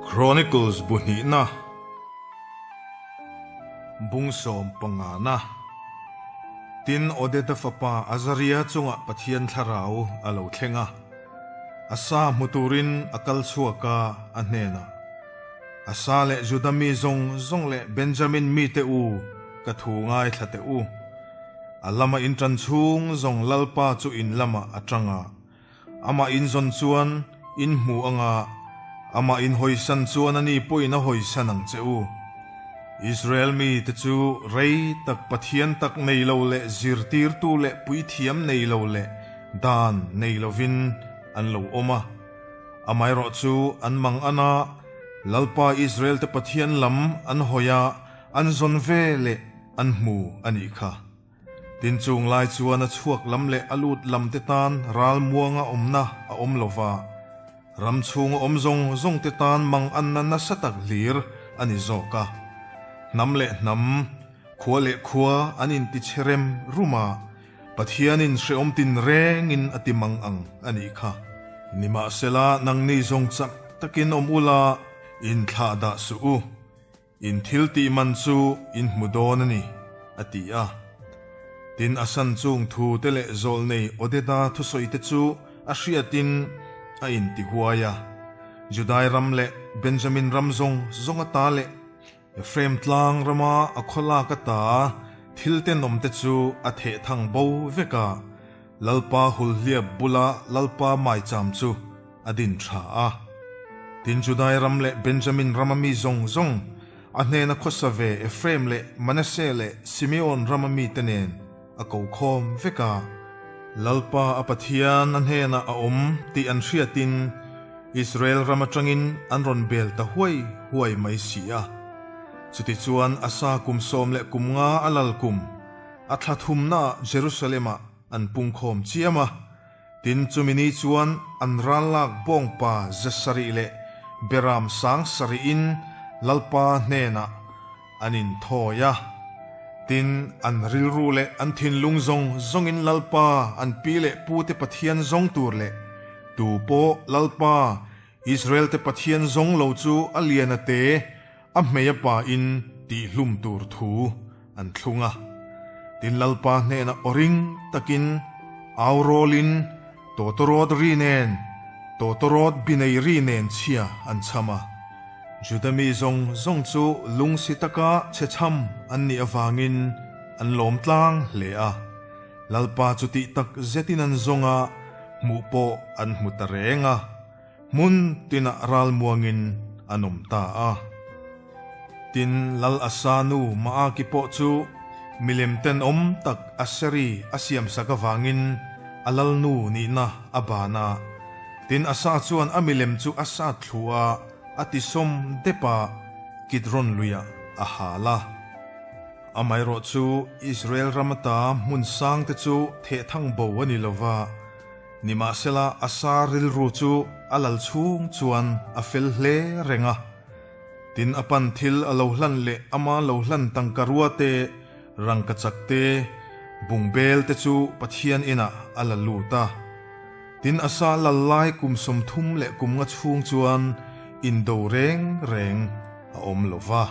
Chronicles bu hnihna bung sawmpangana Tin, Odeda fapa Azaria chungah Pathian thlarau a lo thleng a, Asa hmu turin a kal chhuak a, a hnenah, Asa leh Juda mi zawng zawng leh Benjamin mite u, ka thu ngaithla teh u. A lama in ṭan chhung zawng Lalpa chu in lamah a ṭang a, amah in zawn chuan in hmu ang a, amah in hawisan chuan ani pawhin a hawisan ang che u. Israel mite chu rei tak Pathian tak nei lo leh zirtirtu leh puithiam nei lo leh dan nei lovin an lo awm a. Amaherawhchu an mang an a, Lalpa Israel te Pathian lam an hawi a, an zawn ve leh an hmu a nih kha. Tin chung lai chuan a chhuak lam leh a lut lam te tan ral muanga awmna a awm lo va, ram chhunga awm zawng zawng te tan mang anna nasa tak hlir a ni zawk a. Hnam leh hnam, khua leh khua an intichhe rem rum a, Pathianin hrehawm tin rengin a ti mang ang a nih kha. Nimahsela nangni zawng chak takin awm ula, inthlah dah suh u. In thil tih man chu in hmu dawn a ni, a ti a. Tin, a san chung thu te leh zawlnei Odeda thusawi te chu a hriatin a inti huai a. Judai ram leh Benjamin ram zawng zawng ata leh Ephraim tlang rama a khawlak ata thil tenawm te chu a theh thang bo vek a, Lalpa hulhliap bula Lalpa maicham chu a din tha a. Tin, Judai ram leh Benjamin rama mi zawng zawng, a hnena khawsa ve Ephraim leh Manasseh leh Simeon rama mite nen a ko khawm vek a. Lalpa a Pathian a hnenah a awm tih an hriatin Israel ram atangin an rawn bel ta huai huai mai si a. Chutichuan Asa kum 15 a lal kum, a thla thumnaah Jerusalem-ah an pungkhawm chiam a. Tin, chumi ni chuan an ral lak bawngpa 700 leh beram 7000-in Lalpa hnenah an inthawi a. Tin, an rilru leh an thinlung zawng zawngin Lalpa an pi leh pute Pathian zawng tur leh tu pawh Lalpa, Israel-te Pathian zawng lo chu a lian a te, A hmei a pa in tihhlum tur thu an thlung a. Tin Lalpa hnenah aw ring takin au rawlin tawtawrawt ri nen, tawtawrawt binei ri nen chhia an chham a. Juda mi zawng zawng chu lungsi taka chhe chham an nih avangin an lawm tlang hle a. Lalpa chu tih tak zetin an zawng a, hmuh pawh an hmu ta reng a. Hmun tinah ral muangin an awm ta a. Tin, Lal Asa nu Maaki pawh chu milem tenawm tak Aseri a siamsak avangin a lalnu nihna a ban a. Tin, Asa chuan a milem chu a sat thlu a, a tisawm dep a, Kidron luiah a hal a. Amaherawhchu, Israel ram ata hmun sangte chu thehthang bo a ni lo va. Nimahsela, Asa rilru chu a lal chhung chuan a fel hle reng a. Tin, a pan thil a lo hlan leh ama lo hlan tangka rua te, rangkachak te, bungbel te chu Pathian inah a la lut a. Tin, Asa lal lai kum 35 chhung chuan indo reng reng a awm lo va.